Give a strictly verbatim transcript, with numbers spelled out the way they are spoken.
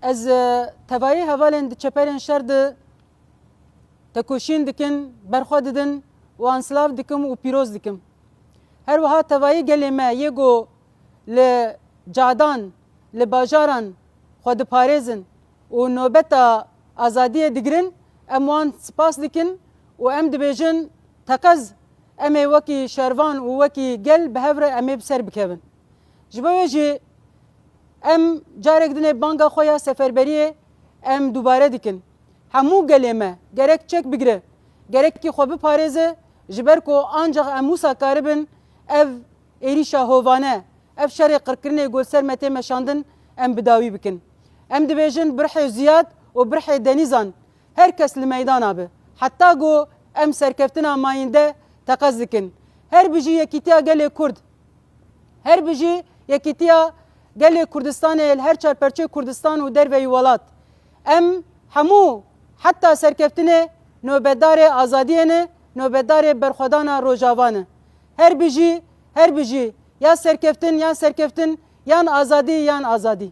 Ez, e, tevayî hevalên di çeperên şer de tekoşîn dikin, berxwe didin û an silav dikim û pîroz dikim. Her wiha tevayî gelê me yê ku li cadan, li bajaran xwe diparêzin û nobeta azadiyê digirin, em wan spas dikin û em dibêjin teqez em ê wekî şervan û wekî gel bi hev re em ê bi ser bikevin. Ji bo wê jî em carek dinê banga xwe ya seferberiyê em dubare dikin. Hemû gelê me gerek çek bigire, gerekî xwe biparêze, ji ber ku ancax em wisa karibin ev êrîşa hovane, ev şerê qirkirinê ku li ser me tê meşandin, em bi dawî bikin. Em dibêjin birhê Ziyad û birhê Denîzan her kes li meydana be. Heta ku em serkeftina mayînde teqez dikin. Her bijî yekîtiya gelê Kurd. Her bijî yekîtiya gelê Kurdistanê li her çar perçeyê Kurdistan û derveyî welat. Em hemû heta serkeftinê nobetdarê azadiyê ne, nobetdarê berxwedana Rojava ne. Her bijî, her bijî ya serkeftin, yan serkeftin, yan azadî, yan azadî.